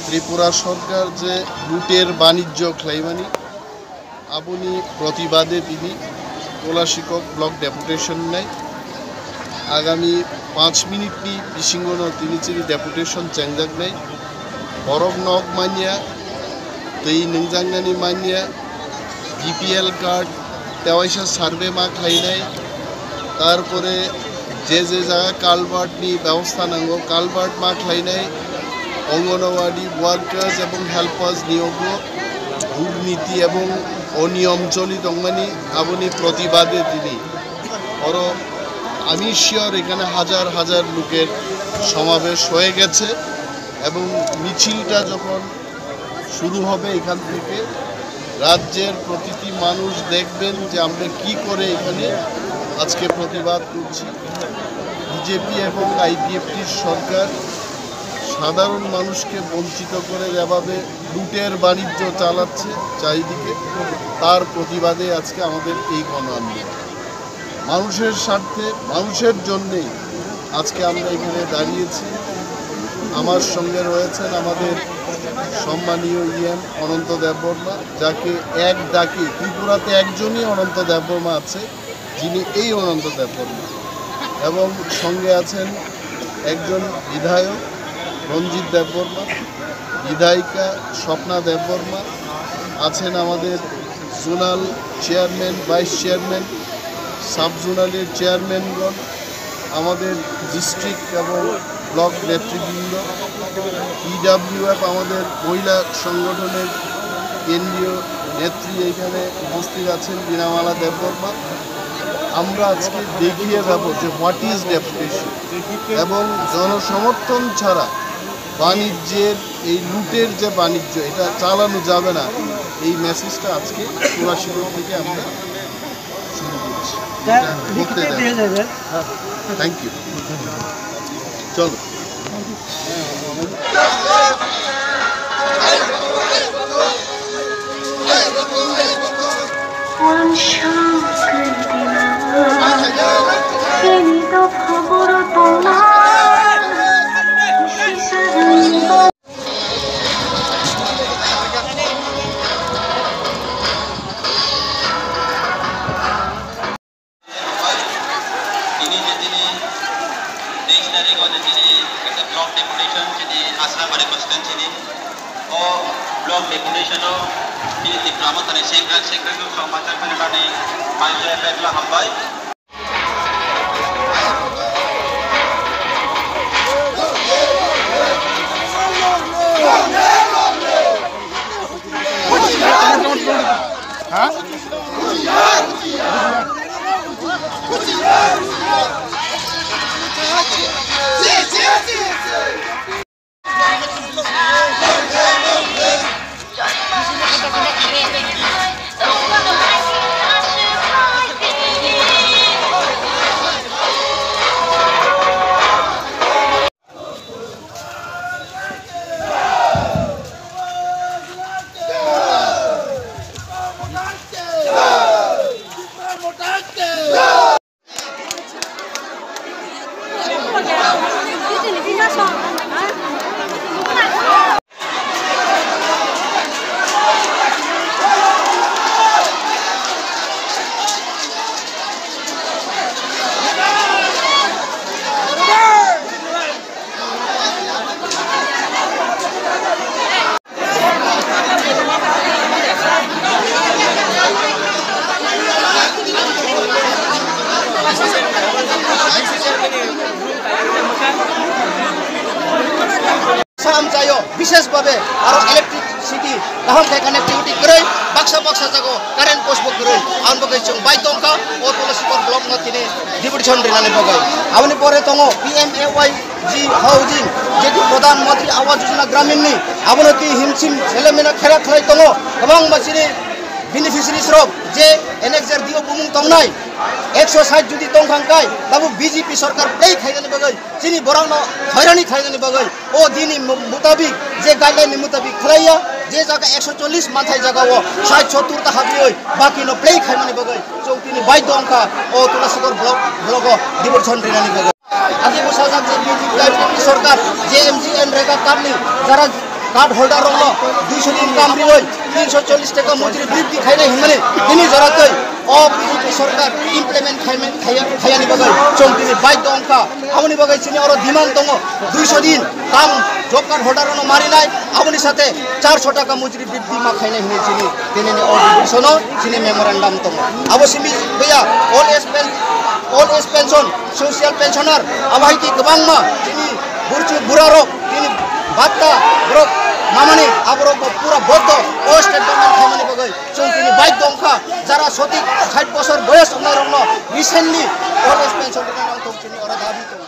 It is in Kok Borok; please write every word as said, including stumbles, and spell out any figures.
Tripura sorkar je luter banijjo khlaimani, aboni protibade tini Tolashikok block deputation nai. Agami panch minute ni bisingo no tini chini deputation chengjak nai. Borok nok manya, twi nungjaknani manya, B P L card, tewaisa survey ma khlainai, tarpore je je jaga culvert ni bebosta nango, culvert ma khlainai, Anganwadi workers ebong helpers niyogo durniti ebong oniyom choli tongmani, aboni protibade tini oro, আমি শিওর এখানে হাজার হাজার লোকের সমাবেশ হয়ে গেছে এবং মিছিলটা যখন শুরু হবে এখান থেকে, রাজ্যের প্রতিটি মানুষ দেখবেন যে আমরা কি করে এখানে আজকে প্রতিবাদ করছি। বিজেপি এবং আইপিএফটির সরকার সাধারণ মানুষকে বঞ্চিত করে যেভাবে লুটের বাণিজ্য চালাচ্ছে চারিদিকে, তার প্রতিবাদে আজকে আমাদের এই গণ আন্দোলন। মানুষের স্বার্থে, মানুষের জন্যেই আজকে আমরা এখানে দাঁড়িয়েছি। আমার সঙ্গে রয়েছেন আমাদের সম্মানীয় ইএম অনন্ত দেববর্মা, যাকে এক ডাকে, ত্রিপুরাতে একজনই অনন্ত দেববর্মা আছে, যিনি এই অনন্ত দেববর্মা, এবং সঙ্গে আছেন একজন বিধায়ক রঞ্জিত দেববর্মা, বিধায়িকা স্বপ্না দেববর্মা, আছেন আমাদের zonal chairman, vice chairman, sub জোনালের চেয়ারম্যানগণ, আমাদের ডিস্ট্রিক্ট এবং ব্লক নেতৃবৃন্দ, ইডাব্লিউএফ, আমাদের মহিলা সংগঠনের কেন্দ্রীয় নেত্রী এখানে উপস্থিত আছেন, বীণামালা দেববর্মা। আমরা আজকে দেখিয়ে যাব যে what is deputation এবং জনসমর্থন ছাড়া বাণিজ্যের, এই লুটের যে বাণিজ্য, এটা চালানো যাবে না। এই মেসেজটা আজকে তুলাসীপুর থেকে আমরা শুরু করছি। স্যার, এটা লিখিত করতে দেন। দিয়ে যাবেন। Thank you. চলো। Tini je tini teis tarikh o je tini ekta block deputation chini Asrambari constituency ni, o block deputation o tini Tipra Mothani central secretary song machar kani bani Manjua Petla hambai. Sa amchaio, bishesh bhabe aro electricity kaham khe connectivity kwrwi, baksa baksa jago current post bo kwrwi, aboni bagwi chwng bai tongkha o Tulasikhor block no tini deputation rinani bagwi. Aboni pore tongo P M A Y G housing, jeti Pradhan Mantri Awas Yojana Gramin ni, abono twi himsim selemeno khera khlai tongo, kwbangma chini beneficiaries rok je N X R D O bumung tongnai, ekso sait jodi tongkha hwnkhe, tabuk B J P sorkar play khainani bagwi, chini borokno hoirani khainani bagwi, o dini mu-, mutabik, je guideline ni mutabik khlaiya, je jaga ekso chollish manthai jaga o sait sottur ta habiwi, baki no play khaimani bagwi, chwng tini baidho wngkha o Tulasikhor block, block o deputation rinani bagwi. Agi bwsajak je B J P sorkar, je M G N rega card ni jara card holder rokno duiso din kam riwi tinso chollish taka mojuri briddhi khainai hinmani tini joratwi o B J P sorkar implement khaimani khaya-, khayani bagwi chwng tini baidho wngkha. Aboni bagwi chini oro demand tongo, duiso din kam job card holder rokno marinai, aboni sathe charso taka mojuri briddhi ma khainai hinwi chini tinini o division-o chini memorandum tongo. Abo simi buya old age pen-, old age pension, social pensioner, abo hai khe kwbangma chini burchu burarok chini batta borok mamani aborok bo pura boddo o state government khaimani bagwi chwng tini baidho wngkha, jara sotik sait bosor boyos wngnai rokno recently old age pension rwna nang tong chini oro dabi tongo.